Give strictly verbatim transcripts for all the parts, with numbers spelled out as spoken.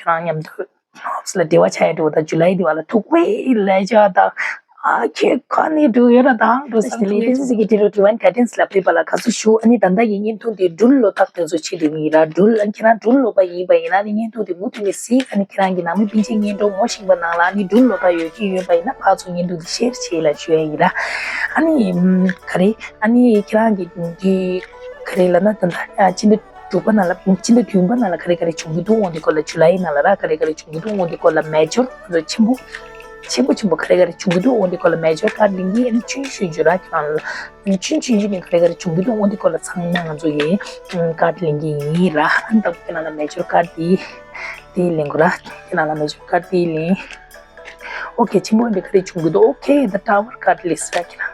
རང་མཉམ་དུ་ཧོབ་སི་ལ་འབྲེལ་བ་ཆགས་ཡ་འགྲོ་ད་ཇུ་ལའི་དེ་བ་ལ་ཐུག་པའི་ལས་བྱ་དང་ཨ་ཁྱེད་ཁ་ནས་འགྲོ་ཡོད་ར་དང་འགྲོ་ས་དེ་ལས་ཏིན་སི་གི་ཏི་རུ་ཌི་ཝན་ག་ཏིན་སི་ལ་ཕེབས་པ་ལ་ཁ་སུ་ཞུ། ཨ་ནི་ད་ལྟ་གི་བརྙན་ཐུང་དེ་འབྲུལ་ལོ་རྟགས་དེ་ཚོ་ཆེད་དུ་ཡིན་ར། འབྲུལ་ཨ་ནི་ཁྱེད་རང་འབྲུལ་ལོ་པ་ཡིན་པ་ཡིན་ན་ཨ་ནི་བརྙན་ཐུང་དེ་མུ་མཐུད་ནས་གཟིགས། ཨ་ནི་ཁྱེད་རང་གི་ནང་མི་སྤུན་མཆེད་གཉེན་གྲོགས་ངོ་ཤེས་པ་ནང་ལ་ཨ་ནི་འབྲུལ་ལོ་རྟགས་ཡོད་ཀྱི་ཡོད་པ་ཡིན་ན་ཕར་ཚུར་བརྙན་ཐུང་དེ་ཤེར་བྱེད་ལ་ཞུ་ཡ་ཡིན་ར། ཨ་ནི་ག་རེ་ཨ་ནི་ཁྱེད་རང་གི་འདི་ག་རེ་ལབ་ན་ད་ལྟ་ཨ་ཕྱི་ཟླ་དྲུག་པ་ནང་ལ་ཕྱི་ཟླ་བདུན་པ་ནང་ལ་ག་རེ་ག་རེ་བྱུང་གི་འདུག་འོ་འདི་སྐོར་ལ་ཇུ་ལའི་ནང་ལ་ར་ག་རེ་ག་རེ་བྱུང་གི་འདུག་འོ་འདི་སྐོར་ལ་མེ་ཇར་ཆེན་པོ་ཆེན་པོ་ཆེན་པོ་ག་རེ་ག་རེ་བྱུང་གི་འདུག་འོ་འདི་སྐོར་ལ་མེ་ཇར་ཀར་ལིང་གི་ཨ་ནི་ཆུང་ཆུང་ཞུ་ར་ཁྱེད་རང་ལ་ཨ་ནི་ཆུང་ཆུང་ཞུ་ནི་ག་རེ་ག་རེ་བྱུང་གི་འདུག་འོ་འདི་སྐོར་ལ་ཚང་མ་ང་ཚོ་ཡི་ཀར་ལེན་གི་ཡིན་ར། ཨ་ནི་ད་ཁྱེད་རང་ལ་མེ་ཇར་ཀར་དེ་དེ་ལེན་དགོས་ར། ཁྱེད་རང་ལ་མེ་ཇར་ཀར་དེ་ལེན། ཨོ་ཁེ་ཆེན་པོ་འདི་ག་རེ་བྱུང་གི་འདུག་ཨོ་ཁེ་ད་ཊ་ཝར་ཀར་ལིས་ར་ཁྱེད་རང་ལ།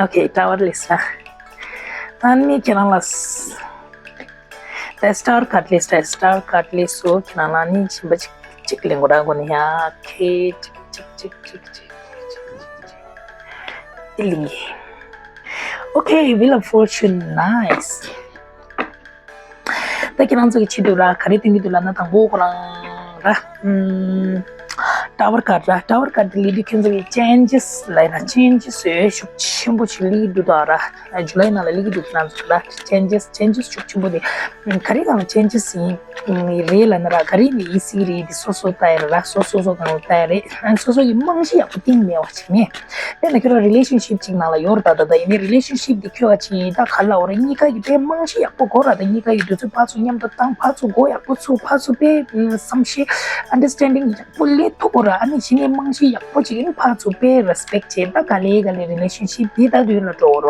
ཨོ་ཁེ་ཊ་ཝར་ལིས་ཊ། ཨ་ནི་ཁྱེད་རང་ལ་ད་སི་ཊར་ཀར་ལིས་ཊ། སི་ཊར་ཀར་ལིས་སུ་ཁྱེད་རང་ལ་ནི་ཞིམ་པ་ཅིག་ཅིག་ལེན་དགོས་ར་གོ་ནི་ཡ། ཁེ་ཅིག་ཅིག་ཅིག་ཅིག་ཅིག་ཅིག་ཅིག་ཅིག་ཅིག་ཅིག་ལིང་གི། ཨོ་ཁེ་ཝིལ་ཨོཕ་ཕོར་ཅུན་ནའིས། ད་ཁྱེད་རང་ཚོ་གི་ཆེད་དུ་ར་ག་རེ་སྟོན་གྱི་འདུག་ལབ་ན་དང་པོ་ཁོ་རང་ར། ཨམ། ཊ་ཝར་ཀར་ར། ཊ་ཝར་ཀར་དེ་ལས་དུས་ཁྱེད་ཚོ་གི་ཅེན་ཇེས་ལ་ར། ཅེན་ཇེས་ཡོད་ཤུགས་ཆེན་པོ་ཞིག་སླེབས་ཀྱི་འདུག་ད་ར། ཇུ་ལའི་ནང་ལ་སླེབས་ཀྱི་འདུག་ཁྱེད་རང་ཚོ་ར། ཅེན་ཇེས་ཅེན་ཇེས་ཤུགས་ཆེན་པོ་དེ་ག་རེ་གང་ལ་ཅེན་ཇེས་ཡིན་རེད་ལབ་ན་ར་ག་རེ་ནི་ཡིན་སྲིད་རེད། དེ་སོ་སོ་ལྟ་ཡ་ར། སོ་སོ་སོ་གང་ལ་ལྟ་ཡ་རེད། སོ་སོ་ཡི་རྨང་གཞི་ཡག་པོ་བཏིང་མེད་པ་ཅིག་ནས། དཔེར་ན་ཁྱོད་རང་རི་ལེ་ཤན་ཤིབ་ཅིག་ནང་ལ་ཡོད་རེད་ད། ད་ད་ཡིན་ནའི་རི་ལེ་ཤན་ཤིབ་འདི་ཁྱོད་ཀ་ཅིག་ད་ག་ལ་འོ་རེད། གཉིས་ཀ་གི་དཔེ་རྨང་གཞི་ཡག་པོ་དགོས་ར། ད་གཉིས་ཀ་གི་དུས་ཚོད་ཕར་ཚུར་མཉམ་དུ་བཏང་། ཕར་ཚུར་མགོ་ཡག་པོ་ཚུགས། ཕར་ཚུར་དཔེ་བསམ་ཤེས་ཨན་ཌར་སི་ཊེན་ཌིང་ཡག་པོ་སླེབས་ཐུབ་དགོས་ར། ཨ་ནི་གཞི་ནས་རྨང་གཞི་ཡག་པོ་ཅིག་ཨ་ནི་ཕར་ཚུར་དཔེ་རེ་སི་པེག་བྱས། ད་ག་ལེ་ག་ལེ་རི་ལེ་ཤན་ཤིབ་འདི་ད་དུས་ལ་འགྲོ་འོ་ར་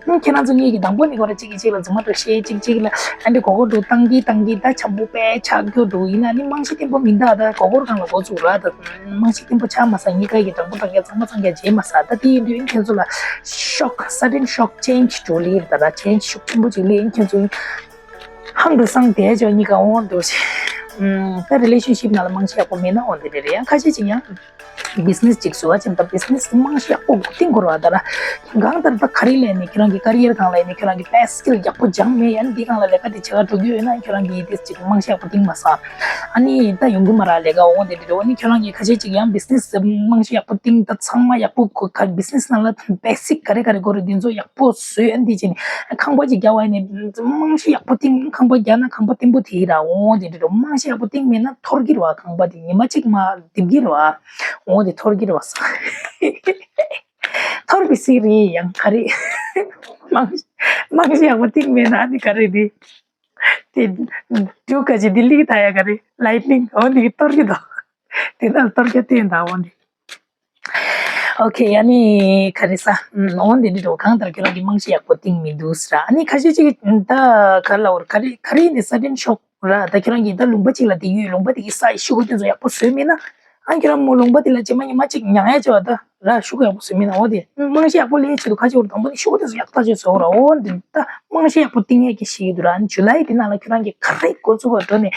བ། ཁྱེད་རང་ཚོ་གཉིས་ཀྱིས་དང་པོ་ནས་ཁོ་ར་གཅིག་གིས་གཅིག་ལ་རྫུན་མ་འདྲ་བཤད། གཅིག་གཅིག་ལ་ཨ་འདྲ་མགོ་སྐོར་འདུག་བཏང་གི་བཏང་གི་ད་འཆམ་པོ་དཔེ་ཆགས་རྒྱུ་འདུག་ཡིན་ན་ནི་རྨང་གཞི་བརྟན་པོ་མིན་ད། ད་མགོ་སྐོར་སྒང་ལ་འགོ་བཙུགས་ར། ད་རྨང་གཞི་བརྟན་པོ་ཆགས་མ་སོང་། གཉིས་ཀ་གི་དྲང་པོ་དྲང་རྐྱང་གཙང་མ་གཙང་རྐྱང་བྱས་མ་སོང་། ད་དེ་ཡིན་དུས་ཁྱེད་ཚོ་ལ་ཤོག་སཱ་ཌེན་ཤོག་ཅེན་ཇི་འགྲོ་ལེ་རེད་ད་ར། ཅེན་ཇི་ཤུགས་ཆེན་པོ་ཅིག་སླེབས་ཡིན། ཁྱེད་ཚོ་ཧང་དུ་སང་དེ་ཅོ་གཉིས་ཀ་འོང་འདུག་ཤེ། ད་རི་ལེ་ཤན་ཤིབ་ནང་ལ་རྨང་གཞི་ཡག་པོ་མེད་ན་འོང་དེ་རེད་རེད། ཡང་ཁ་ཤས་ཅིག་ཡང་བི་ཛི་ནེ་སི་ཅིག་བཟོ་བ་ཅན་ད་བི་ཛི་ནེ་སི་རྨང་གཞི་ཡག་པོ་བཏིང་དགོས་རེད་བ། ད་ར་གང་ལྟར་ད་ག་རེ་ལས་ནས་ཁྱོད་རང་གི་ཀ་རི་ཡར་སྒང་ལ་ཡིན་ནས་ཁྱོད་རང་གི་བེ་སི་ཀིལ་ཡག་པོ་སྦྱངས་མེད། ཡང་འདི་སྒང་ལ་ལས་ཀ་དེ་བྱེད་ག་འགྲོ་རྒྱུ་ཡོད་ན་ཁྱོད་རང་གིས་དེ་ཅིག་རྨང་གཞི་ཡག་པོ་བཏིང་མ་སོང་། ཨ་ནི་ད་ཡོང་གི་མ་རེད་ལས་ཀ་འོང་དེ་འདྲ་འགྲོ། ཨ་ནི་ཁྱོད་རང་གིས་ཁ་ཤས་ཅིག་ཡང་བི་ཛི་ནེ་སི་རྨང་གཞི་ཡག་པོ་བཏིང་། ད་ཚང་མ་ཡག་པོ་གོ་ག་བི་ཛི་ནེ་སི་ནང་ལ་བེ་སིག་ག་རེ་ག་རེ་དགོས་རེད་འདི་ཚོ་ཡག་པོ་བཟོས། ཨ་ནི་དེ་བྱས་ནས་ཁང་པ་ཅིག་རྒྱག་པ་ཡིན་ནས་རྨང་གཞི་ཡག་པོ་བཏིང་། ཁང་པ་རྒྱག་ན་ཁང་པ་བརྟན་པོ་དེ་ར་འོང་དེ་འདྲ་འགྲོ། རྨང་གཞི་ཡག་པོ་བཏིང་མེད་ན་འཐོར་གི་རེད་བ། ཁང་པ་དེ་ཉི་མ་གཅིག་མ་རྡིབ་གི་རེད་བ། འོ་དེ་འཐོར་གྱི་རེད་བ་ས། འཐོར་བའི་སྲིད་རེད་ཡང་ག་རེད། རྨང་རྨང་གཞི་ཡག་པོ་བཏིང་མེད་ན་ཨ་ནི་ག་རེ་རེད། དེ་འབྲུག་ག་ཅིག་འདི་ལིག་ད་ཡ་ག་རེད། ལའི་ཊི་ནིང་འོ་འདི་གཏོར་གྱི་འདུག་དེ་ན་གཏོར་རྒྱ་བསྟན་ད་འོ་འདི། ཨོ་ཁེ་ཨ་ནི་ག་རེ་ས། འོ་འདི་འདི་འགྲོ་གང་ལྟར་ཁྱོད་རང་གི་རྨང་གཞི་ཡག་པོ་བཏིང་མི་འདུག་ཟེར། ཨ་ནི་ཁ་ཤས་ཅིག་ད་ག་ལ་འོར་ག་རེ་ག་རེ་ཡིན་ནི་སཱ་ཌེན་ཤོག་ར། ད་ཁྱོད་རང་གིས་ད་ལུང་པ་ཅིག་ལ་བསྡད་ཡོད། ལུང་པ་དེ་གི་ས་ཡི་ཤོག་གུ་དེ་ཚོ་ཡག་པོ་བཟོས་མེད་ན། ཨ་ཁྱོད་རང་མོ་ལུང་པ་དེ་ལ་རྗེས་མ་ཉི་མ་གཅིག་མྱང་ཡ་ཆེ་བ་ད་ར་ཤོག་གུ་ཡག་པོ་བཟོས་མེད་ན། འོ་དེ་རྨང་གཞི་ཡག་པོ་ལེན་ཆེད་དུ་ཁ་ཕྱོགས་དང་པོ་ནི་ཤོག་གུ་དེ་ཚོ་ཡག་ཐག་ཆོད་བཟོ་ར། འོ་འདི་ད་རྨང་གཞི་ཡག་པོ་བཏིང་ཡས་ཀྱི་ཤེས་ཀྱི་འདུག་ར། ཨ་ནི་ཇུ་ལའི་དེ་ནང་ལ་ཁྱོད་རང་གིས་ག་རེ་འགོ་བཙུགས་པ་འགྲོ་ནས་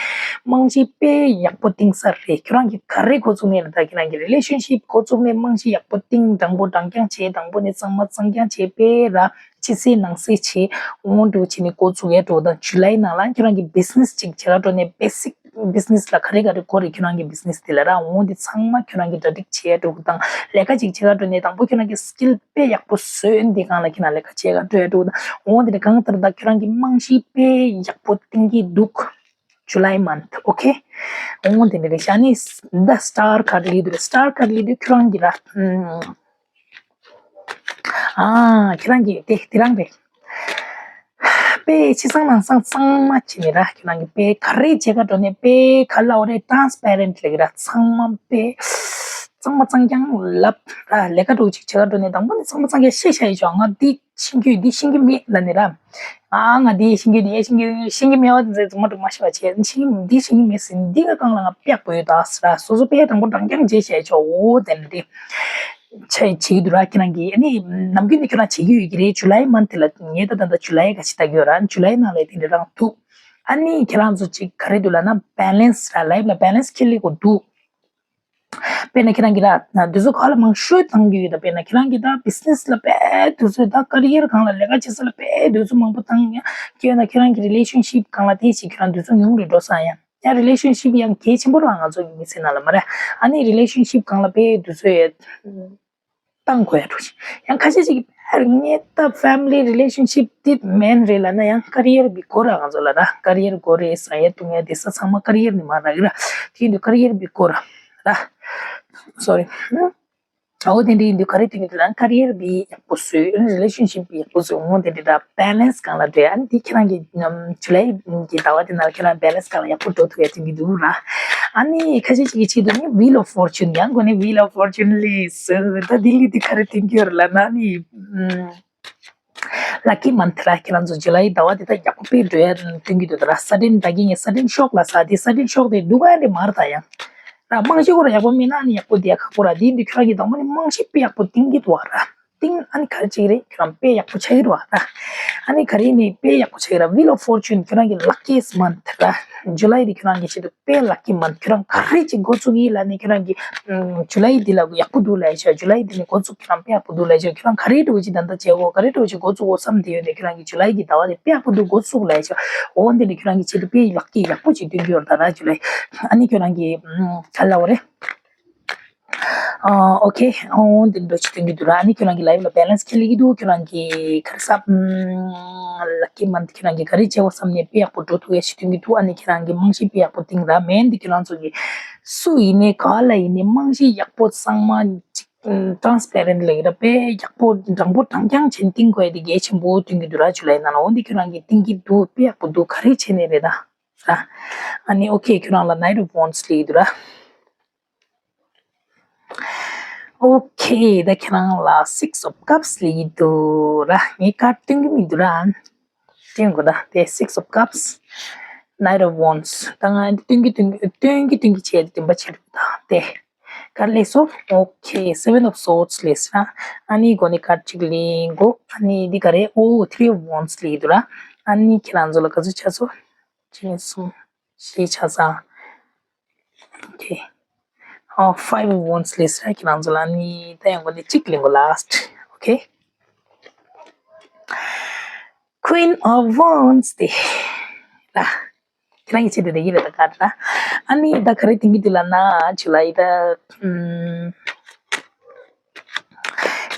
རྨང་གཞི་དཔེ་ཡག་པོ་བཏིང་ས་རེད། ཁྱོད་རང་གིས་ག་རེ་འགོ་བཙུགས་ནས་ལ་ད་ཁྱོད་རང་གི་རི་ལེ་ཤན་ཤིབ་འགོ་བཙུགས་ནས་རྨང་གཞི་ཡག་པོ་བཏིང་། དྲང་པོ་དྲང་རྐྱང་བྱས། དང་པོ་ནས་གཙང་མ་གཙང་རྐྱང་བྱས་དཔེ་ར། ཕྱི་གསལ་ནང་གསལ་བྱས། འོང་འགྲོ་བྱས་ནས་འགོ་བཙུགས་ཡས་འགྲོ་དང་། ཇུ་ལའི་ནང་ལ་ཁྱོད་རང་གི་བི་ཛི་ནེ་སི་ཅིག་བྱེད་ག་འགྲོ་ནས་བེ་སིག་བི་ཛི་ནེ་སི་ལ་ག་རེ་ག་རེ་དགོས་རེད། ཁྱོད་རང་གི་བི་ཛི་ནེ་སི་དེ་ལ་ར་འོང་དེ་ཚང་མ་ཁྱོད་རང་གི་གྲ་སྒྲིག་བྱེད་ཡས་འགྲོ་དང་། ལས་ཀ་ཅིག་བྱེད་ག་འགྲོ་ནས་དང་པོ་ཁྱོད་རང་གི་སི་ཀིལ་དཔེ་ཡག་པོ་བཟོས། འདི་སྒང་ལ་ཁྱོད་རང་ལས་ཀ་བྱེད་ག་འགྲོ་ཡས་འགྲོ་དང་། འོང་དེ་ནས་གང་ལྟར་ད་ཁྱོད་རང་གི་རྨང་གཞི་དཔེ་ཡག་པོ་བཏིང་གི་འདུག་ཇུ་ལའི་མན་ཐི། ཨོ་ཁེ། འོང་དེ་འདྲ་རེད་ཤག་ཨ་ནི་ད་སི་ཊར་ཀར་ལི་དུ་རེད། སི་ཊར་ཀར་ལི་དུ་ཁྱོད་རང་གི་ར། ཨ་ཁྱོད་རང་གི་དེ་དེ་རང་རེད། དཔེ་ཕྱི་གསང་ནང་གསང་གཙང་མ་བྱས་ནས་ར། ཁྱོད་རང་གི་དཔེ་ག་རེ་བྱེད་ག་འགྲོ་ནས་དཔེ་ག་ལ་འོ་རེད། ཊ་རན་སི་པེ་རེན་ཊི་ལབ་ཀྱི་ར། ཚང་མ་དཔེ་གཙང་མ་གཙང་རྐྱང་ལབ་ར། ལས་ཀ་འགྲོ་ཅིག་བྱེད་ག་འགྲོ་ནས་དང་པོ་ནས་ཚང་མ་གཙང་རྐྱང་ཤེས་བྱ་ཡི་ཆོག་ང་འདི་ཤེས་ཀྱི་ཡོད། འདི་ཤེས་ཀྱི་མེད་ལབ་ནི་ར། ཨ་ང་འདི་ཤེས་ཀྱི་ཡོད། འདི་ཤེས་ཀྱི་ཡོད། ཤེས་ཀྱི་མེད་པ་འདི་ཚོ་མ་འགྲོ་མ་ཤེས་པ་བྱས། འདི་ཤེས་ཀྱི་འདི་ཤེས་ཀྱི་མེད་ཟེར། འདི་ག་སྒང་ལ་ང་དཔེ་ཡག་པོ་ཡོད་ད་ཟེར་ར། སོ་སོ་དཔེ་དང་པོ་རང་རྐྱང་བྱས་བྱས་ཆོག་འོ་དེ་འདྲ་དེ་བྱས་བྱེད་ཀྱི་འདུག་ར། ཁྱེད་རང་གིས་ཨ་ནི་ནམ་རྒྱུན་ནས་ཁྱོད་རང་བྱེད་ཀྱི་ཡོད་ཀྱི་རེད། ཇུ་ལའི་མན་ཐི་ལ་ངས་ད་ད་ད་ཇུ་ལའི་ག་ཅི་ལྟ་གི་ཡོད་ར། ཇུ་ལའི་ནང་ལ་དེ་འདྲ་རང་འདུག་ཨ་ནི་ཁྱེད་རང་ཚོ་ཅིག་ག་རེ་འདུག་ལབ་ན་བེ་ལེན་སི་ར། ལའིབ་ལ་བེ་ལེན་སི་ཁྱེར་ལེ་གོ་འདུག་དཔེར་ན་ཁྱེད་རང་གིས་ར་དུས་ཚོད་ག་ལ་མང་ཤོས་བཏང་རྒྱུ་ཡོད་ད། དཔེར་ན་ཁྱེད་རང་གིས་ད་བི་ཛི་ནེ་སི་ལ་དཔེ་དུས་ཚོད་ད་ཀ་རི་ཡར་སྒང་ལ་ལས་ཀ་བྱེད་ས་ལ་དཔེ་དུས་ཚོད་མང་པོ་བཏང་ཡ། ཁྱེད་ན་ཁྱེད་རང་གི་རི་ལེ་ཤན་ཤིབ་སྒང་ལ་དེ་ཞིག་ཁྱེད་རང་དུས་ཚོད་ཉུང་རུ་འགྲོ་ས་ཡ། ཡང་རི་ལེ་ཤན་ཤིབ་ཡང་གལ་ཆེན་པོ་རང་ང་ཚོ་གི་མི་ཚེ་ནང་ལ་མ་རེད། ཨ་ནི་རི་ལེ་ཤན་ཤིབ་སྒང་ལ་དཔེ་དུས་ཚོད་ཡ་བཏང་དགོས་ཡ་འགྲོ་ཞིག་ཡང་ཁ་ཤས་ཅིག་གིས་དཔེ་ངས་ད་ཕེ་མི་ལི་རི་ལེ་ཤན་ཤིབ་དེ་མེན་རེད་ལབ་ན་ཡང་ཀ་རི་ཡར་བི་གོ་ར། ང་ཚོ་ལ་ར་ཀ་རི་ཡར་གོ་རེད། ཟ་ཡ་བཏུང་ཡ་དེ་ས་ཚང་མ་ཀ་རི་ཡར་ནི་མ་ར་གི་ར། དེ་ཡིན་དུས་ཀ་རི་ཡར་བི་གོ་ར་ར། སོ་རི། ཨོ་དེ་འདྲ་ཡིན་དུས་ག་རེ་དེ་ཡིན་དུས་ལ་ཀ་རི་ཡར་བི་ཡག་པོ་བཟོས། རི་ལེ་ཤན་ཤིབ་བི་ཡག་པོ་བཟོས། འོ་དེ་འདྲ་ར་བེ་ལེན་སི་སྒང་ལ་འགྲོ་ཡ། ཨ་ནི་དེ་ཁྱེད་རང་གི་ཇུ་ལའི་གི་ཟླ་བ་དེ་ནང་ལ་ཁྱེད་རང་བེ་ལེན་སི་སྒང་ལ་ཡག་པོ་འགྲོ་ཐུབ་ཡ་དེ་འདྲ་འདུག་ར། ཨ་ནི་ཁ་ཤས་ཅིག་གི་ཆེད་དུ་ནི་ཝིལ་ཨོཕ་ཕོར་ཅུན། ཡང་གོ་ནི་ཝིལ་ཨོཕ་ཕོར་ཅུན་ལས་ཟེར་ད་དེ་ལི་དེ་ག་རེ་དེ་འགྱུར་ལ་ན་ནི། ལ་ཀི་མན་ཐི་ར། ཁྱེད་རང་ཚོ་ཇུ་ལའི་ཟླ་བ་དེ་ད་ཡག་པོ་དཔེ་འགྲོ་ཡ་སྟོན་གྱི་འདུག་ད་ར། སཱ་ཌེན་ད་གིན་ངས་སཱ་ཌེན་ཤོག་ལ་ས་དེ་སཱ་ཌེན་ཤོག་དེ་སྡུག་ག་འདྲ་མར་ད་ཡང་ར། རྨང་གཞི་ཁོ་ར་ཡག་པོ་མིན་ན་ནི་ཡག་པོ་དེ་ཡ་ཁག་པོ་ར། དེ་འདི་ཁྱོད་རང་གི་དང་པོ་ནི་རྨང་གཞི་དཔེ་ཡག་པོ་བཏིང་གི་འདུག་བ་ར། བཏིང་ཨ་ནི་ག་རེ་བྱེད་ཀྱི་རེད། ཁྱོད་རང་དཔེ་ཡག་པོ་ཆགས་ཀྱི་རེད་བ་ར། ཨ་ནི་ག་རེ་ནི་དཔེ་ཡག་པོ་ཆགས་ཀྱི་ར། ཝིལ་ཨོཕ་ཕོར་ཅུན་ཁྱོད་རང་གི་ལ་ཀི་ཡེ་སི་མན་ཐི་ར། ཇུ་ལའི་དེ་ཁྱོད་རང་གི་ཆེད་དུ་དཔེ་ལ་ཀི་མན་ཐི། ཁྱོད་རང་ག་རེ་ཅིག་འགོ་བཙུགས་ཡིན་ལབ་ནས་ཁྱོད་རང་གི་ཨམ་ཇུ་ལའི་འདི་ལ་ཡག་པོ་འདུག་ལབ་ཡ་ཆ། ཇུ་ལའི་འདི་ནས་འགོ་བཙུགས་ཁྱོད་རང་དཔེ་ཡག་པོ་འདུག་ལབ་ཡ་ཆ། ཁྱོད་རང་ག་རེ་འགྲོ་གི་ཅིག་ད་ལྟ་བྱེད་དགོས། ག་རེ་འགྲོ་གི་ཅིག་འགོ་བཙུགས་དགོས་བསམ་བསྡད་ཡོད་ནས་ཁྱོད་རང་གི་ཇུ་ལའི་གི་ཟླ་བ་དེ་དཔེ་ཡག་པོ་འདུག་འགོ་བཙུགས་ལབ་ཡ་ཆ། འོ་འདི་ནས་ཁྱོད་རང་གི་ཆེད་དུ་དཔེ་ལ་ཀི་ཡག་པོ་ཅིག་སྟོན་གྱི་ཡོད་རེད་ད་ར་ཇུ་ལའི། ཨ་ནི་ཁྱོད་རང་གི་ཨམ་ག་ལབ་དགོས་རེད། ཨོ་ཁེ། འོ་འདི་འདྲ་ཅིག་སྟོན་གྱི་འདུག་ར། ཨ་ནི་ཁྱོད་རང་གི་ལའིབ་ལ་བེ་ལེན་སི་ཁྱེར་ལེ་གི་འདུག་ཁྱོད་རང་གི་ག་རེ་ཟ། ལ་ཀི་མན་ཐི་ཁྱོད་རང་གི་ག་རེ་བྱེད་དགོས་བསམ་ནས་དཔེ་ཡག་པོ་འགྲོ་ཐུབ་ཡ་ཞིག་སྟོན་གྱི་འདུག་ཨ་ནི་ཁྱོད་རང་གི་རྨང་གཞི་དཔེ་ཡག་པོ་བཏིང་ར། མེན་འདི་ཁྱོད་རང་ཚོ་གི་སུ་ཡིན་ནའི་ག་ལ་ཡིན་ནའི་རྨང་གཞི་ཡག་པོ་གཙང་མ་ཅིག་ཊ་རན་སི་པེ་རེན་ཊི་ལ་ཡིན་ར། དཔེ་ཡག་པོ་དྲང་པོ་དྲང་རྐྱང་བྱས་ནས་བཏིང་དགོས་ཡ་དེ་གལ་ཆེན་པོ་སྟོན་གྱི་འདུག་ར། ཇུ་ལའི་ནང་ལ་འོ་འདི་ཁྱོད་རང་གི་བཏིང་གི་འདུག་དཔེ་ཡག་པོ་འདུག་ག་རེ་བྱས་ནས་རེད་ད་ར། ཨ་ནི་ཨོ་ཁེ་ཁྱོད་རང་ལ་ནའིཊ་ཨོཕ་ཝན་སི་ལེ་གི་འདུག་ར། ཨོ་ཁེ། ད་ཁྱེད་རང་ལ་སིག་ཨོཕ་ཀབ་སི་ལེ་གི་འདུག་ར། ངས་ཀར་སྟོན་གྱི་མི་འདུག་ར། སྟོན་དགོས་ད། དེ་སིག་ཨོཕ་ཀབ་སི། ནའིཊ་ཨོཕ་ཝན་སི། ད་ང་སྟོན་གྱི་སྟོན་གྱི་སྟོན་གྱི་སྟོན་གྱི་བྱས་ཏེ་བདུན་པ་བྱས་འདུག་ད། དེ་ཀར་ལེགས་སོ། ཨོ་ཁེ། སེ་ཝན་ཨོཕ་སོརཌ་སི་ལེགས་ར། ཨ་ནི་གོ་ནི་ཀར་གཅིག་ལེན་གོ། ཨ་ནི་འདི་ག་རེ། ཨོ་ཐི་རི་ཨོཕ་ཝན་སི་ལེ་གི་འདུག་ར། ཨ་ནི་ཁྱེད་རང་ཚོ་ལ་ག་ཚོད་ཆགས་སོང་། གཅིག་གཉིས་གསུམ། བཞི་ཆ་ཚང་། ཨོ་ཁེ། ཨོ་ཕའིབ་ཨོཕ་ཝན་སི་ལེགས་ར། ཁྱེད་རང་ཚོ་ལ་ནི་ད་ཡང་གོ་ནི་གཅིག་ལེན་གོ། ལཱསི་ཊི། ཨོ་ཁེ། ཀུན་ཨོཕ་ཝན་སི་དེ་ར། ཁྱེད་རང་གི་ཆེད་དུ་དེ་གི་རེད་ད་ཀར་ར། ཨ་ནི་ད་ག་རེ་དེང་གི་དུས་ལ་ན་ཇུ་ལའི་ད་ཨམ།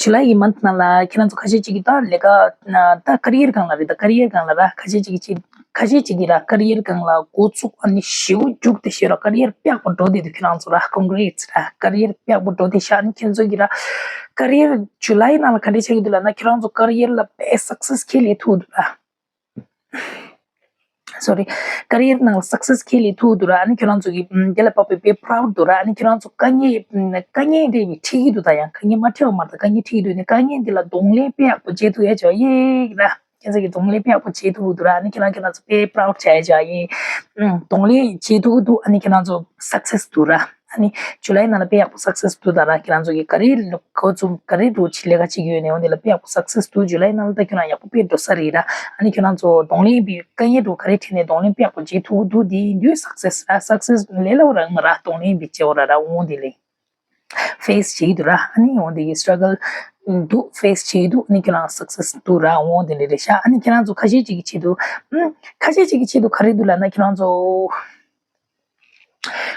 ཇུ་ལའི་གི་མན་ཐི་ནང་ལ་ཁྱེད་རང་ཚོ་ཁ་ཤས་ཅིག་གིས་ད་ལས་ཀ་ན་ད་ཀ་རི་ཡར་སྒང་ལ་རེད། ད་ཀ་རི་ཡར་སྒང་ལ་ར་ཁ་ཤས་ཅིག་གིས་ཅིག་ཁ་ཤས་ཅིག་གིས་ར་ཀ་རི་ཡར་སྒང་ལ་འགོ་བཙུགས། ཨ་ནི་ཞེ་པོ་རྒྱུགས་ཏེ་ཤོད་ར། ཀ་རི་ཡར་དཔེ་ཡག་པོ་འགྲོ་བསྡད་འདུག་ཁྱེད་རང་ཚོ་ར། ཀོང་གྷི་རེ་ཊི་ར། ཀ་རི་ཡར་དཔེ་ཡག་པོ་འགྲོ་བསྡད་ཤག་ཨ་ནི་ཁྱེད་ཚོ་གིས་ར་ཀ་རི་ཡར་ཇུ་ལའི་ནང་ལ་ག་འདྲས་ཆགས་ཀྱི་འདུག་ལབ་ན་ཁྱེད་རང་ཚོ་ཀ་རི་ཡར་ལ་དཔེ་སག་སེ་སི་ཁྱེར་ལས་ཐུབ་འདུག་ར། སོ་རི། ཀ་རི་ཡར་ནང་ལ་སག་སེ་སི་ཁྱེར་ལས་ཐུབ་འདུག་ར། ཨ་ནི་ཁྱོད་རང་ཚོ་གི་ཨམ་དེ་ལ་དཔག་པའི་དཔེ་པ་རའུ་ཌི་འདུག་ར། ཨ་ནི་ཁྱོད་རང་ཚོ་དཀའ་ངལ་ཨམ་དཀའ་ངལ་འདྲ་མི་འཕྲད་ཀྱི་འདུག་ད་ཡང་དཀའ་ངལ་མ་འཕྲད་པ་མ་རེད། ད་དཀའ་ངལ་འཕྲད་ཀྱི་འདུག་ནི་དཀའ་ངལ་འདི་ལ་གདོང་ལེན་དཔེ་ཡག་པོ་བྱེད་ཐུབ་ཡ་ཅིག་ཡོད་ར། ཁྱེད་ཚོ་གི་གདོང་ལེན་དཔེ་ཡག་པོ་བྱེད་ཐུབ་ཀྱི་འདུག་ར། ཨ་ནི་ཁྱེད་རང་ཁྱེད་རང་ཚོ་དཔེ་པ་རའུ་ཌི་བྱ་ཡ་ཅིག་ཡིན། ཨམ་གདོང་ལེན་བྱེད་ཐུབ་ཀྱི་འདུག་ཨ་ནི་ཁྱེད་རང་ཚོ་སག་སེ་སི་འདུག་ར། ཨ་ནི་ཇུ་ལའི་ནང་ལ་དཔེ་ཡག་པོ་སག་སེ་སི་འདུག་ད་ར། ཁྱེད་རང་ཚོ་གི་ག་རེ་ལ་འགོ་རྩོམ་ག་རེ་འདྲ་ཅིག་ལས་ཀ་ཅིག་ཡོད་ནའི་འོ་འདི་ལ་དཔེ་ཡག་པོ་སག་སེ་སི་འདུག་ཇུ་ལའི་ནང་ལ་ད་ཁྱོད་རང་ཡག་པོ་དཔེ་འགྲོ་ས་རེད་ར། ཨ་ནི་ཁྱོད་རང་ཚོ་གདོང་ལེན་པའི་དཀའ་ངལ་འདྲ་ག་རེ་འཕྲད་ནའི་གདོང་ལེན་དཔེ་ཡག་པོ་བྱེད་ཐུབ་ཀྱི་འདུག་དེ་ཡིན་དུས་སག་སེ་སི་ར། སག་སེ་སི་ལས་སླ་པོ་རང་མ་ར། གདོང་ལེན་པའི་བྱེད་འོ་ར་ར་འོ་འདི་ལས་ཕེ་སི་བྱེད་ཀྱི་འདུག་ར། ཨ་ནི་འོ་འདི་གི་སི་ཊྲ་གལ་འདུག་ཕེ་སི་བྱེད་ཀྱི་འདུག་ཨ་ནི་ཁྱོད་རང་སག་སེ་སི་འདུག་ར་འོ་འདི་ལས་རེད་ཤག་ཨ་ནི་ཁྱེད་རང་ཚོ་ཁ་ཤས་ཅིག་གི་ཆེད་དུ་ཨམ་ཁ་ཤས་ཅིག་གི་ཆེད་དུ་ག་རེ་འདུག་ལབ་ན་ཁྱེད་རང་ཚོ།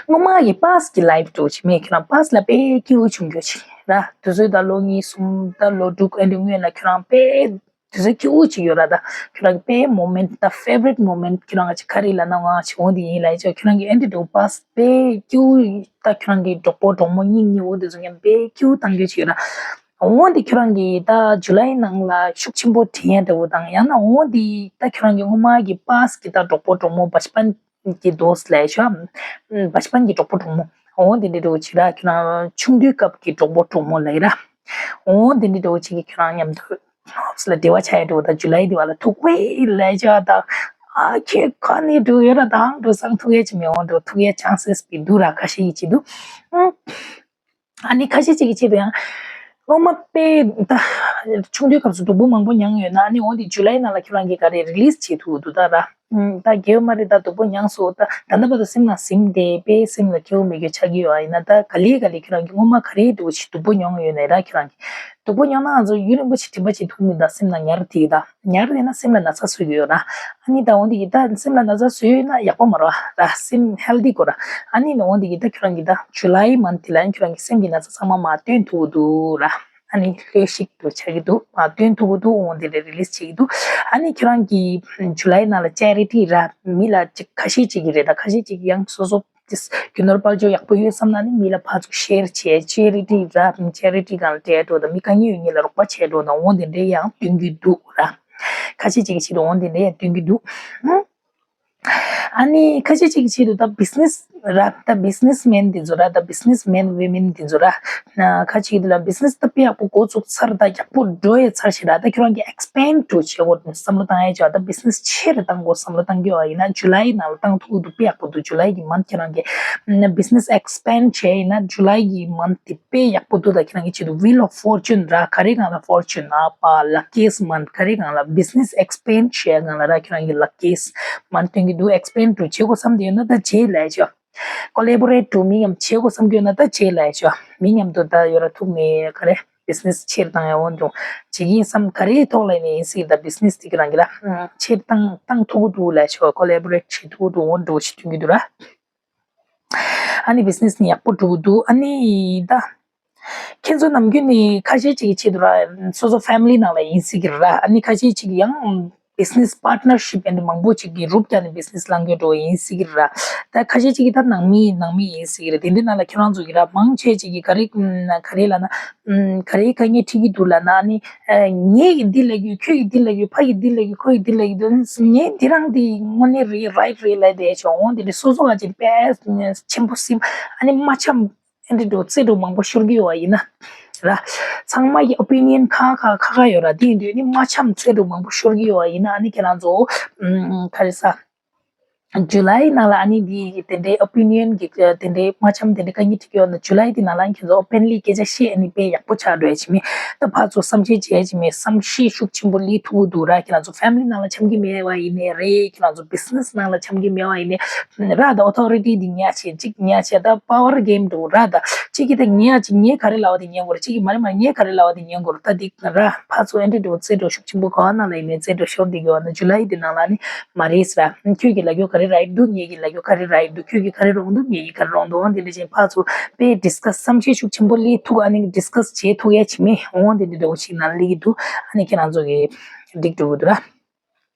སྔོན་མ་གི་པ་སི་ཊི་གི་ལའིབ་འདྲ་ཅིག་མེད། ཁྱོད་རང་པ་སི་ཊི་ལ་དཔེ་སྐྱིད་པོ་བྱུང་རྒྱུ་ཅིག་ར། དུས་ཚོད་ད་ལོ་གཉིས་གསུམ་ད་ལོ་དྲུག་ཨེ་འདྲ་སྔོན་ལ་ཁྱོད་རང་དཔེ་དུས་ཚོད་སྐྱིད་པོ་ཅིག་ཡོད་ར། ད་ཁྱོད་རང་གི་དཔེ་མོ་མེན་ཊི་ད་ཕེ་ཝ་རི་ཊི་མོ་མེན་ཊི་ཁྱོད་རང་ག་ཅིག་ག་རེ་ལབ་ན་ང་ཅིག་འོ་འདི་ཡིན་ལབ་ཡ་ཅིག་ཁྱོད་རང་གི་ཨེ་འདྲ་འདྲ་པ་སི་ཊི་དཔེ་སྐྱིད་པོ་ད་ཁྱོད་རང་གི་གྲོགས་པོ་གྲོགས་མོ་གཉིས་གཉིས་འོ་འདི་ཚོ་མཉམ་དཔེ་སྐྱིད་པོ་བཏང་རྒྱུ་ཅིག་ཡོད་ར། འོ་འདི་ཁྱོད་རང་གི་ད་ཇུ་ལའི་ནང་ལ་ཤུགས་ཆེན་པོ་དྲན་ཡ་འདྲ་བོ་དང་ཡང་ན་འོ་འདི་ད་ཁྱོད་རང་གི་སྔོན་མ་གི་པ་སི་ཊི་གི་ད་གྲོགས་པོ་གྲོགས་མོ་བ་ཆ་པན་གྱི་དོ་སི་ལབ་ཤག་ཨམ་བ་ཆ་པན་གྱི་གྲོགས་པོ་གྲོགས་མོ། འོ་དེ་འདྲ་འདྲ་བོ་ཅིག་ར། ཁྱོད་རང་ཆུང་དུས་སྐབས་ཀྱི་གྲོགས་པོ་གྲོགས་མོ་ལབ་ཀྱི་ར། འོ་དེ་འདྲ་འདྲ་བོ་ཅིག་གིས་ཁྱོད་རང་མཉམ་དུ་ཧོབ་སི་ལ་འབྲེལ་བ་ཆགས་ཡ་འདྲ་བོ་དང་། ཇུ་ལའི་དེ་བ་ལ་ཐུག་པའི་ལབ་ཤག་དང་། ཨ་ཁྱེད་ཁ་ནས་འགྲོ་ཡོད་ར། དང་འགྲོ་སང་ཐུག་ཡ་ཅིག་མེད། འོ་འགྲོ་ཐུག་ཡ་ཆན་སེ་སི་དེ་འདུག་ར། ཁ་ཤས་ཀྱི་ཆེད་དུ། ཨ་ནི་ཁ་ཤས་ཅིག་གི་ཆེད་དུ་ཡང་སློབ་མ་དཔེ་ད་ཆུང་དུས་སྐབས་སུ་སྡུག་པོ་མང་པོ་མྱངས་ཡོད་ན། ཨ་ནི་འོ་དེ་ཇུ་ལའི་ནང་ལ་ཁྱོད་རང་གིས་ག་རེ་རི་ལི་སི་བྱེད་ཐུབ་འདུག་ད་ར། ད་དགེ་བ་མ་རེད། ད་སྡུག་པོ་མྱངས་སོང་། ད་ད་ལྟ་བར་དུ་སེམས་ནང་ཟིན་བསྡད་པས་སེམས་ལ་སྐྱོ་བོ་མེད་རྒྱུ་ཆགས་ཀྱི་ཡོད་ཨ། ཡིན་ན་ད་ག་ལེ་ག་ལེ་ཁྱོད་རང་གི་སྔོན་མ་ག་རེ་འདྲ་བོ་ཞིག་སྡུག་པོ་མྱོང་ཡོད་ནའི་ར། ཁྱོད་རང་གི་སྡུག་པོ་མྱོང་ན་ང་ཚོ་ཡུན་རིང་པོ་ཞིག་དྲན་པ་ཅིག་ཐུབ་མི་འདུག་སེམས་ནང་ཉར་དེ་ད་ཉར་དེ་ན་སེམས་ལ་ན་ཚ་བཟོ་གི་ཡོད་ར། ཨ་ནི་ད་འོན་ཏེ་གི་ད་སེམས་ལ་ན་ཚ་བཟོས་ཡོད་ན་ཡག་པོ་མ་རེད་བ་ར། སེམས་ཧེལ་ཐི་དགོས་ར། ཨ་ནི་འོན་ཏེ་གི་ད་ཁྱོད་རང་གི་ད་ཇུ་ལའི་མན་ཐི་ལ་ཁྱོད་རང་གི་སེམས་ཀྱི་ན་ཚ་ཚང་མ་མར་བཏོན་ཐུབ་ཀྱི་འདུག་ར། ཨ་ནི་ལྷོད་ཤིག་ཏུ་ཆགས་ཀྱི་འདུག་མར་བཏོན་ཐུབ་ཀྱི་འདུག་འོན་ཏེ་རེ་རི་ལིས་བྱེད་ཀྱི་འདུག་ཨ་ནི་ཁྱོད་རང་གི་ཇུ་ལའི་ནང་ལ་ཅེ་རི་ཊི་ར་མི་ལ་ཅིག་ཁ་ཤས་ཅིག་གི་རེད། ད་ཁ་ཤས་ཅིག་ཡང་སོ་སོ་ཏིས་རྒྱུ་ནོར་དཔལ་འབྱོར་ཡག་པོ་ཡོད་བསམ་ན་ནི་མི་ལ་ཕར་ཚུར་ཤེར་བྱས། ཅེ་རི་ཊི་ར་ཅེ་རི་ཊི་སྒང་ལ་སྤྲད་འགྲོ་དང་མི་དཀའ་ངལ་ཡོད་མཁན་ལ་རོགས་པ་བྱས་འགྲོ་དང་འོན་ཏེ་འདྲ་ཡང་སྟོན་གྱི་འདུག་ར། ཁ་ཤས་ཅིག་གི་ཆེད་དུ་འོན་ཏེ་འདྲ་ཡང་སྟོན་གྱི་འདུག་ཨ་ནི་ཁ་ཤས་ཅིག་གི་ཆེད་དུ་ད་བི་ཛི་ནེ་སི་ར་ད་བི་ཛི་ནེ་སི་མེན་འདི་ཚོ་ར་ད་བི་ཛི་ནེ་སི་མེན་ཝི་མེན་འདི་ཚོ་ར་ཁ་ཅིག་འདི་ལ་བི་ཛི་ནེ་སི་ད་དཔེ་ཡག་པོ་འགོ་བཙུགས་ཚར། ད་ཡག་པོ་འགྲོ་ཡས་ཚར་ཞེ་དྲག་ད་ཁྱོད་རང་གི་ཨེག་སི་པེན་ཌི་འགྲོ་བྱེད་དགོས་བསམ་བློ་བཏང་ཡས་ཅོ། ད་བི་ཛི་ནེ་སི་ཆེ་རུ་བཏང་དགོས་བསམ་བློ་བཏང་གི་ཡོད་ཡིན་ན་ཇུ་ལའི་ནང་ལ་བཏང་ཐུབ་ཀྱི་འདུག་དཔེ་ཡག་པོ་འདུག་ཇུ་ལའི་གི་མན་ཐི་ཁྱོད་རང་གི་བི་ཛི་ནེ་སི་ཨེག་སི་པེན་ཌི་བྱས་ཡིན་ན་ཇུ་ལའི་གི་མན་ཐི་དེ་དཔེ་ཡག་པོ་འདུག་ད་ཁྱོད་རང་གི་ཆེད་དུ་ཝིལ་ཨོཕ་ཕོར་ཅུན་ར་ག་རེ་སྒང་ལ་ཕོར་ཅུན་ཨ་པ་ལ་ཀི་ཡེ་སི་མན་ཐི་ག་རེ་སྒང་ལ་བི་ཛི་ནེ་སི་ཨེག་སི་པེན་ཌི་བྱས་སྒང་ལ་ར་ཁྱོད་རང་གི་ལ་ཀི་ཡེ་སི་མན་ཐི་སྟོན་གྱི་འདུག་ཨེག་སི་པེན་ཌི་འགྲོ་བྱེད་དགོས་བསམ་དེ་ཡོད་ན་ད་བྱེད་ལས་ཆོག་ཀོ་ལེ་བོ་རེ་ཊི་འགྲོ་མི་མཉམ་བྱེད་དགོས་བསམ་གྱི་ཡོད་ན་ད་བྱེད་ལས་ཆོག་མི་མཉམ་དུ་ད་ཡོད་ར་ཐུག་ནས་ག་རེ་བི་ཛི་ནེ་སི་ཆེར་བཏང་ཡ་འོན་ཀྱང་བྱེད་ཀྱི་ཡིན་བསམ་ག་རེའི་ཐོག་ལ་ཡིན་ནའི་ཡིན་སྲིད་ད་བི་ཛི་ནེ་སི་དེ་གི་རང་གི་ར་ཆེར་བཏང་བཏང་ཐུབ་ཀྱི་འདུག་ལས་ཆོག་ཀོ་ལེ་བོ་རེ་ཊི་བྱེད་ཐུབ་ཀྱི་འདུག་འོན་འགྲོ་ཞིག་སྟོན་གྱི་འདུག་ར། ཨ་ནི་བི་ཛི་ནེ་སི་ནི་ཡག་པོ་འགྲོ་གི་འདུག་ཨ་ནི་ད། ཁྱེད་ཚོ་ནམ་རྒྱུན་ནི་ཁ་ཤས་ཅིག་གི་ཆེད་དུ་ར་སོ་སོ་ཕེ་མི་ལི་ནང་ལ་ཡིན་སྲིད་ཀྱི་ར། ཨ་ནི་ཁ་ཤས་ཅིག་གི་ཡང་བི་ཛི་ནེ་སི་པཱར་ཊི་ནར་ཤིབ་ཨེ་འདྲ་མང་པོ་ཅིག་གི་རུབ་རྒྱག་ནས་བི་ཛི་ནེ་སི་ལངས་དགོས་འགྲོ་ཡིན་སྲིད་ཀྱི་ར། ད་ཁ་ཤས་ཅིག་གི་ད་ནང་མི་ནང་མི་ཡིན་སྲིད་ཀྱི་ར། དེ་འདྲའི་ནང་ལ་ཁྱེད་རང་ཚོ་གི་ར་མང་ཆེ་ཅིག་གི་ག་རེ་ག་རེ་ལབ་ན་ག་རེ་དཀའ་ངལ་འཕྲད་ཀྱི་འདུག་ལབ་ན་ཨ་ནི་ངས་ཀྱི་འདི་ལབ་ཀྱི་ཡོད། ཁྱོད་ཀྱི་འདི་ལབ་ཀྱི་ཡོད། ཕ་གི་འདི་ལབ་ཀྱི་ཁོ་གི་འདི་ལབ་ཀྱི་འདུག་ངས་འདི་རང་འདི་དངོས་གནས་རེད་རའིཊ་རེད་ལབ་བསྡད་ཆོག་འོང་དེ་འདྲ་སོ་སོ་ག་ཅིག་དཔེ་ཆེན་པོ་སེམས་ཨ་ནི་མ་འཆམ། ཨེ་འདྲ་འགྲོ་རྩེ་འགྲོ་མང་པོ་ཤོར་གི་ཡོད་པ་ཡིན་ན་ར། ཚང་མ་གི་ཨོ་པི་ནི་ཡན་ཁ་ཁ་ཁ་ཁ་ཡོད་ར། དེ་ཡིན་དུས་ནི་མ་འཆམ་རྩེ་འགྲོ་མང་པོ་ཤོར་གི་ཡོད་པ་ཡིན་ན་ཨ་ནི་ཁྱེད་རང་ཚོ་ཨམ་ག་རེ་ཟ། ཇུ་ལའི་ནང་ལ་ཨ་ནི་འདི་དེ་འདྲའི་ཨོ་པི་ནི་ཡན་གི་དེ་འདྲའི་མ་འཆམ་དེ་འདྲའི་དཀའ་ངལ་འཕྲད་ཀྱི་ཡོད་ན་ཇུ་ལའི་དེ་ནང་ལ་ཨ་ནི་ཁྱེད་ཚོ་ཨོ་པན་ལི་སྐད་ཆ་བཤད་ཨ་ནི་དཔེ་ཡག་པོ་ཆགས་འགྲོ་ཡ་ཅིག་མེད། ད་ཕར་ཚུར་བསམ་ཤེས་བྱས་ཡ་ཅིག་མེད། བསམ་ཤེས་ཤུགས་ཆེན་པོ་སླེབས་ཐུབ་ཀྱི་འདུག་ར། ཁྱེད་རང་ཚོ་ཕེ་མི་ལི་ནང་ལ་འཆམ་གྱི་མེད་པ་ཡིན་ནའི་རེད། ཁྱེད་རང་ཚོ་བི་ཛི་ནེ་སི་ནང་ལ་འཆམ་གྱི་མེད་པ་ཡིན་ནའི་ར། ད་ཨོ་ཐོ་རི་ཊི་འདི་ཉག་ཆེ་གཅིག་ཉག་ཆེ་ད་པ་ཝར་གེམ་འགྲོ་ར། ད་གཅིག་གིས་ད་ཉག་ཅིག་ངས་ག་རེ་ལབ་པ་དེ་ཉན་དགོས་རེད། གཅིག་གིས་མ་རེད་མ་རེད་ངས་ག་རེ་ལབ་པ་དེ་ཉན་དགོས་རེད། ད་འདི་ར་ཕར་ཚུར་ཨེ་འདྲ་འགྲོ་རྩེ་འགྲོ་ཤུགས་ཆེན་པོ་ག་བ་ནང་ལ་ཡིན་ནའི་རྩེ་འགྲོ་ཤོར་འདི་གི་བ་ན་ཇུ་ལའི་འདི་ནང་ལ་ནི་མ་རེད་ཟེར་ར། ཁྱོད་ཀྱིས་ལབ་རྒྱུ་ག་རེ་རའིཊ་འདུག་ངེད་ཀྱིས་ལབ་རྒྱུ་ག་རེ་རའིཊ་འདུག་ཁྱོད་ཀྱིས་ག་རེ་རོང་འདུག་ངེད་ཀྱིས་ག་རེ་རོང་འདུག་འོ་འདི་འདྲ་བྱས་ཕར་ཚུར་དཔེ་ཌིས་ཀ་སི་བསམ་ཤེས་ཤུགས་ཆེན་པོ་སླེབས་ཐུབ། ཨ་ནི་ཌིས་ཀ་སི་བྱེད་ཐུབ་ཡ་ཅིག་མེད། འོ་འདི་འདྲ་འདྲ་བོ་ཞིག་ནང་སླེབས་ཀྱི་འདུག་ཨ་ནི་ཁྱེད་རང་ཚོ་གིས་འགྲིག་འགྲོ་གི་འདུག་ར།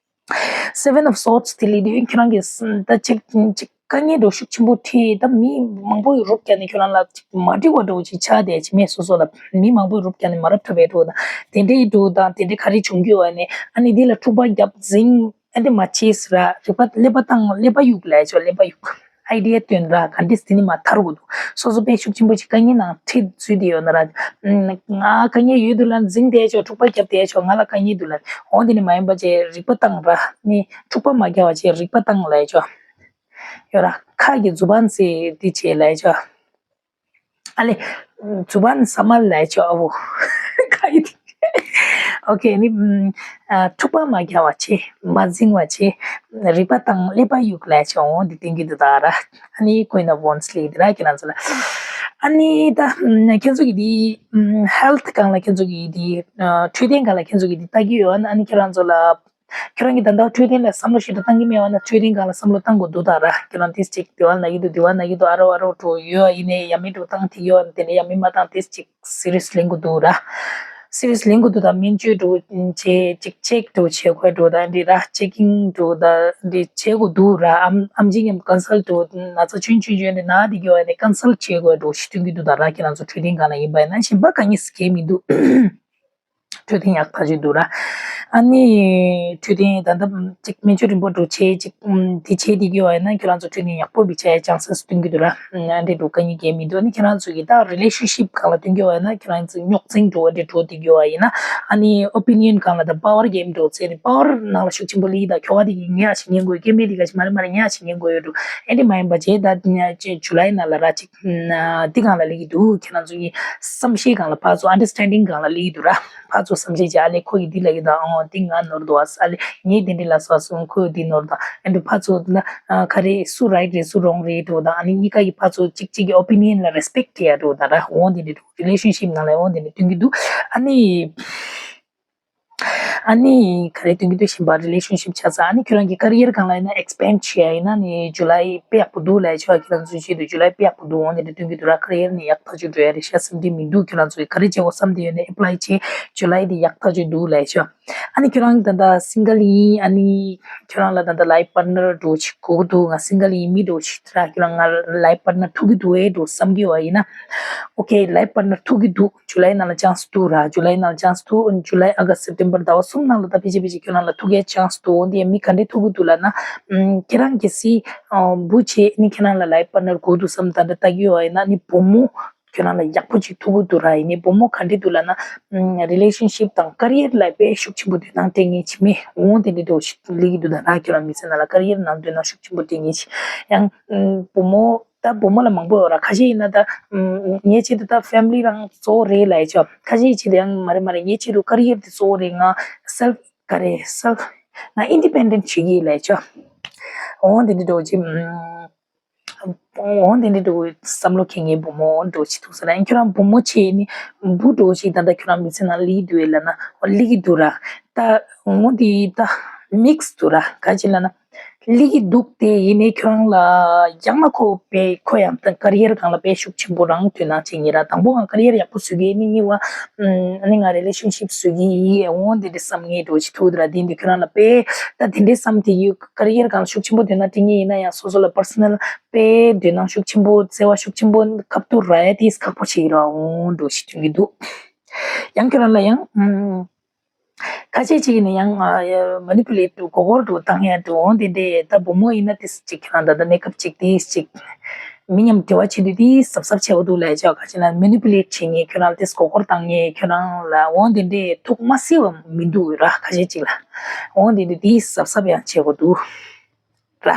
Seven of Swords དེ་ལས་དེ་ཁྱོད་རང་གིས་ད་ཅིག་ཅིག་དཀའ་ངལ་འགྲོ་ཤུགས་ཆེན་པོ་འཕྲད། ད་མི་མང་པོ་ཡི་རུབ་རྒྱག་ནས་ཁྱོད་རང་ལ་ཅིག་མ་འགྲིག་པ་འགྲོ་ཅིག་ཆགས་བསྡད་ཅིག་མེད། སོ་སོ་ལ་མི་མང་པོ་ཡི་རུབ་རྒྱག་ནས་མ་རབས་ཐུབ་པའི་འགྲོ་ད་དེ་འདྲའི་འགྲོ་དང་དེ་འདྲའི་ག་རེ་བྱུང་རྒྱུ་བ་ནས་ཨ་ནི་འདི་ལ་འཁྲུག་པ་བརྒྱབ་འཛིང་ཨ་འདི་མ་བྱེད་ཟེར་ར། རིག་པ་ཀླད་པ་བཏང་ཀླད་པ་གཡུག་ལས་ཆོག་ཀླད་པ་གཡུག་ཨའི་ཌི་ཡ་བཏོན་ར། ག་འདྲས་དེ་ནི་མ་ཐར་དགོས་འདུག་སོ་སོ་དཔེ་ཤུགས་ཆེན་པོ་ཅིག་དཀའ་ངལ་ནང་ཁྲིད་ཚུལ་དེ་ཡོད་ན་ར། ང་དཀའ་ངལ་ཡོད་འདུག་ལ་འཛིང་བསྡད་ཆོག་འཁྲུག་པ་བརྒྱབ་བསྡད་ཆོག་ང་ལ་དཀའ་ངལ་འདུག་ལ། འོ་དེ་ནི་མ་ཡིན་པ་བྱས་རིག་པ་བཏང་ར། ནི་འཁྲུག་པ་མ་རྒྱག་པ་བྱས་རིག་པ་བཏང་ལས་ཆོག་ཡོད་ར། ཁ་གི་ཛུ་བཱན་སེ་དེ་བྱས་ལས་ཆོག་ཨ་ལེ། ཛུ་བཱན་ས་མ་ལས་ཆོག་ཨ་བོ། ཁ་ཡི་དེ། ཨོ་ཁེ་ནི། འཁྲུག་པ་མ་རྒྱག་པ་བྱས། མ་འཛིང་བ་བྱས། རིག་པ་བཏང་ཀླད་པ་གཡུག་ལས་ཆོག་འོ་འདི་བསྟན་གྱི་འདུག་ད་ར། ཨ་ནི་Queen of Wands སླེབས་འདི་ར་ཁྱེད་རང་ཚོ་ལ། ཨ་ནི་ད་ཁྱེད་ཚོ་གི་འདི་ཧེལ་ཐི་སྒང་ལ་ཁྱེད་ཚོ་གི་འདི་འཕྲོད་བསྟེན་སྒང་ལ་ཁྱེད་ཚོ་གི་འདི་ལྟ་གི་ཡོད་ན་ཨ་ནི་ཁྱེད་རང་ཚོ་ལ་ཁྱེད་རང་གི་ད་ལྟ་འཕྲོད་བསྟེན་ལ་བསམ་བློ་ཞིབ་ཏུ་བཏང་གི་མེད་པ་ན་འཕྲོད་བསྟེན་སྒང་ལ་བསམ་བློ་བཏང་དགོས་འདུག་ད་ར། ཁྱེད་རང་ཏིས་ཅིག་དེ་བ་ན་གི་འདུག་དེ་བ་ན་གི་འདུག་ཨ་རོ་ཨ་རོ་འགྲོ་ཡོད་ཡིན་ནའི་ཡ་མི་འགྲོ་བཏང་ཐིག་ཡོད་དེ་ནས་ཡ་མི་མ་བཏང་ཏིས་ཅིག་སི་རི་ཡས་ལེན་དགོས་འདུག་ར། སི་རི་ཡས་ལེན་དགོས་འདུག་ད་སྨན་བཅོས་འགྲོ་བྱེད་ཅིག་ཅེག་འགྲོ་བྱེད་དགོས་འགྲོ་ད་འདི་ར་ཅེག་ཀིང་འགྲོ་ད་འདི་བྱེད་དགོས་འདུག་ར། ཨམ་ཨམ་ཆི་མཉམ་ཀོན་སལ་འགྲོ་ན་ཚ་ཆུང་ཆུང་ཡོད་ནི་ན་འདི་གི་བ་ནས་ཀོན་སལ་བྱེད་དགོས་འགྲོ་ཞིག་སྟོན་གྱི་འདུག་ད་ར། ཁྱེད་རང་ཚོ་འཕྲོད་བསྟེན་སྒང་ལ་ཡིན་པ་ཡིན་ན་གཞན་པ་གང་ཡིན་ཟེར་མཁན་མི་འདུག་འཕྲོད་བསྟེན་ཡག་ཐག་ཆོད་འདུག་ར། ཨ་ནི་འཕྲོད་བསྟེན་ད་ལྟ་ཅིག་སྨན་བཅོས་རིམ་པ་འགྲོ་བྱེད་ཅིག་འདི་བྱེད་འདི་གི་བ་ཡིན་ན་ཁྱེད་རང་ཚོ་འཕྲོད་བསྟེན་ཡག་པོ་བི་བྱས་ཅང་སེ་སྟོན་གྱི་འདུག་ར། ཨ་འདྲས་འགྲོ་དཀའ་ངལ་གང་མི་འདུག་ཨ་ནི་ཁྱེད་རང་ཚོ་གི་ད་རི་ལེ་ཤན་ཤིབ་སྒང་ལ་སྟོན་གྱི་བ་ཡིན་ན་ཁྱེད་རང་ཚོ་རྙོག་འཛིང་འགྲོ་བ་འདྲས་འགྲོ་འདི་གི་བ་ཡིན་ན་ཨ་ནི་ཨོ་པི་ནི་ཡན་སྒང་ལ་ད་པ་ཝར་གེམ་འགྲོ་ཚེ་ནི་པ་ཝར་ནང་ལ་ཤུགས་ཆེན་པོ་ལི་ད་ཁྱོ་ག་འདི་གི་ཉག་ཅིག་ཉན་དགོས་སྐད་མེད་འདི་ག་ཅིག་མ་རེད་མ་རེད་ཉག་ཅིག་ཉན་དགོས་ཡོད་འགྲོ། ཨ་འདྲས་མ་ཡིན་པ་བྱས་ད་ཇུ་ལའི་ནང་ལ་ར་ཅིག་འདི་སྒང་ལ་སླེབས་ཀྱི་འདུག་ཁྱེད་རང་ཚོ་གི་བསམ་ཤེས་སྒང་ལ་ཕར་ཚུར་ཨན་ཌར་སི་ཊེན་ཌིང་སྒང་ལ་སླེབས་ཀྱི་འདུག་ར། ཕར་ཚུར་བསམ་ཤེས་བྱས་ཨ་ལས་ཁོ་གིས་འདི་ལབ་ཀྱི་འདུག་ཨང་ འདི་ང་ནོར་འདུག་ཨ། ཨ་ལེ་ངས་དེ་འདྲ་ལབ་སོང་ཨ་གསུངས། ཁོས་འདི་ནོར་འདུག་ཨ་འདི་ཕར་ཚུར་ན་ག་རེ་སུ་right་རེད་སུ་wrong་རེད་འགྲོ་དང་། ཨ་ནི་གཉིས་ཀ་གི་ཕར་ཚུར་གཅིག་གཅིག་གི་opinion་ལ་respect་བྱེད་ཡ་འགྲོ་དང་ར། འོ་འདི་འདྲ་འགྲོ་relationship་ནང་ལ་འོ་འདི་འདྲ་སྟོན་གྱི་འདུག་ཨ་ནི། ཨ་ནི་ག་རེ་སྟོན་གྱི་འདུག་གཞན་པ་relationship་ཆགས་ཚར། ཨ་ནི་ཁྱོད་རང་གི་career་སྒང་ལ་ཡིན་ན་expand་བྱེད་ཡ་ཡིན་ན་ནི་July་དཔེ་ཡག་པོ་འདུག་ལབ་ཆོག་ཁྱོད་རང་ཚོའི་ཆེད་དུ་July་དཔེ་ཡག་པོ་འདུག་འོ་འདི་འདྲ་སྟོན་གྱི་འདུག་ར། career་ནི་ཡག་ཐག་ཆོད་འགྲོ་ཡ་རེད་ཤག་བསམ་གྱི་མི་འདུག་ཁྱོད་རང་ཚོས་ག་རེ་བྱེད་དགོས་བསམ་བསྡད་ཡོད་ན་apply་བྱེད། July་འདི་ཡག་ཐག་ཆོད་འདུག་ལབ་ཆོག་ཨ་ནི་ཁྱོད་རང་ད་ལྟ་single་ཡིན། ཨ་ནི་ཁྱོད་རང་ལ་ད་ལྟ་life partner་འགྲོ་ཅིག་དགོས་ཀྱི་འདུག་ང་single་ཡིན་མི་འགྲོ་ཅིག་ར། ཁྱོད་རང་ང་life partner་ཐུག་གི་འདུག་ཨེ་འགྲོ་བསམ་གྱི་ཡོད་ཡིན་ན། Okay, life partner་ཐུག་གི་འདུག July་ནང་ལ་chance་འདུག་ར། July་ནང་ལ་chance་འདུག July August September་ཟླ་བ་གསུམ་ནང་ལ་ད་ཕལ་ཆེར་ཕལ་ཆེར་ཁྱོད་རང་ལ་ཐུག་ཡའི་chance་འདུག་འོ་འདི་མི་ག་འདྲས་ཐུག་གི་འདུག་ལབ་ན། ཨམ་ཁྱེད་རང་གལ་སྲིད་ཨ་བུ་བྱས་ནི་ཁྱེད་རང་ལ་life partner་དགོས་འདུག་བསམ་ད་འདྲ་ལྟ་གི་ཡོད་ཡིན་ན་ནི་བུ་མོ་ཁྱོད་རང་ལ་ཡག་པོ་ཅིག་ཐུག་གི་འདུག་ར། ཡིན་ནི་བུ་མོ་ག་འདྲས་འདུག་ལབ་ན། ཨམ་relationship་དང་career་ལ་དཔེ་ཤུགས་ཆེན་པོ་དོ་སྣང་སྤྲད་མཁན་ཅིག་མེད། འོ་དེ་འདྲས་འདྲ་བོ་ཞིག་སླེབས་ཀྱི་འདུག་ད་ར། ཁྱོད་རང་མི་ཚེ་ནང་ལ་career་ནང་དོ་སྣང་ཤུགས་ཆེན་པོ་སྤྲད་མཁན་ཅིག་ཡང་ཨམ་བུ་མོ། ད་བུ་མོ་ལ་མང་པོ་ཡོད་ར། ཁ་ཤས་ཡིན་ན་ད་ཨམ་ངའི་ཆེད་དུ་ད་family་རང་གཙོ་བོ་རེད་ལབ་ཡ་ཆོག་ཁ་ཤས་ཡི་ཆེད་དུ་ཡང་མ་རེད་མ་རེད། ངའི་ཆེད་དུ་career་དེ་གཙོ་བོ་རེད། ང་self་ག་རེ་self་ང་independent་བྱེད་ཀྱི་ལབ་ཡ་ཆོག་འོ་འདི་འདྲ་འདྲ་བོ་ཅིག་ཨམ་འོ་འདི་འདྲ་འདྲ་བོ་བསམ་བློ་འཁྱེར་མཁན་བུ་མོ་འདྲ་བོ་ཅིག་འདུག་ས་ར། ཁྱོད་རང་བུ་མོ་བྱས་ནི་བུ་འདྲ་བོ་ཅིག་ད་ལྟ་ཁྱོད་རང་མི་ཚེ་ནང་སླེབས་འདུག་ལབ་ན་འོ་སླེབས་ཀྱི་འདུག་ར། ད་འོ་འདི་ད་mix་འདུག་ར། ག་ཅི་ལབ་ན། སླེབས་ཀྱི་འདུག་སྟེ། ཡིན་ནའི་ཁྱོད་རང་ལ་ཡང་ན་ཁོ་དཔེ་ཁོ་ཡང་ད་career་སྒང་ལ་དཔེ་ཤུགས་ཆེན་པོ་རང་དོ་སྣང་བྱེད་མཁན་ར། དང་པོ་ང་career་ཡག་པོ་བཟོ་གི་ཡིན། ནི་གཉིས་པ་ཨ་ནི་ང་relationship་བཟོ་གི་ཡིན། འོ་འདི་འདྲ་བསམ་མཁན་འདྲ་བོ་ཅིག་འདུག་ར། དེ་འདི་ཁྱོད་རང་ལ་དཔེ་ད་དེ་འདྲའི་བསམ་དེ་ཡོད། career་སྒང་ལ་ཤུགས་ཆེན་པོ་དོ་སྣང་སྤྲད་མཁན་ཡིན་ན་ཡང་སོ་སོ་ལ་personal་དཔེ་དོ་སྣང་ཤུགས་ཆེན་པོ་བརྩེ་བ་ཤུགས་ཆེན་པོ་ཁ་ཐུག་རག་ཡ་དེ་ཁག་པོ་ཞིག་ར། འོ་འདྲ་བོ་ཞིག་སྟོན་གྱི་འདུག་ཡང་ཁྱོད་རང་ལ་ཡང་ཨམ། ཁ་ཤས་ཅིག་ནི་ཡང་ཨ་manipulate་འདྲ་མགོ་སྐོར་འདྲ་བཏང་ཡ་འདྲ། འོ་དེ་འདྲས་ད་བུ་མོ་ཡིན་ན་དེ་ཅིག་ཁྱེད་རང་ད་ལྟ་གནས་སྐབས་ཅིག་དེ་ཅིག་མི་མཉམ་འབྲེལ་བ་བྱེད་དུས་དེ་གཟབ་གཟབ་བྱེད་དགོས་འདུག་ལབ་ཡ་ཆོག་ག་ཅི་ལ་manipulate་བྱེད་མཁན་ཁྱོད་རང་དེ་མགོ་སྐོར་བཏང་མཁན་ཁྱོད་རང་ལ་འོ་དེ་འདྲས་ཐུགས་མ་གསལ་བ་མི་འདུག་ར། ཁ་ཤས་ཅིག་ལ་འོ་དེ་འདྲས་དེ་གཟབ་གཟབ་ཡང་བྱེད་དགོས་འདུག་ར།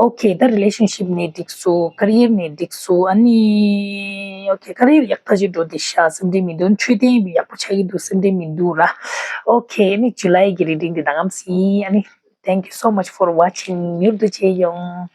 Okay, ད་relationship་ནས་འགྲིག་སོང་། career་ནས་འགྲིག་སོང་། ཨ་ནི་okay, career་ཡག་ཐག་ཆོད་འགྲོ་བསྡད་ཤག་བསམ་གྱི་མི་འདུག་འཕྲོད་བསྟེན་ཡག་པོ་ཆགས་ཀྱི་འདུག་བསམ་གྱི་མི་འདུག་ར། Okay, ཨ་ནི་July་གི་reading་འདི་ད་གམ་སྲིད། ཨ་ནི་thank you so much for watching. མྱུར་དུ་མཇལ་ཡོང་།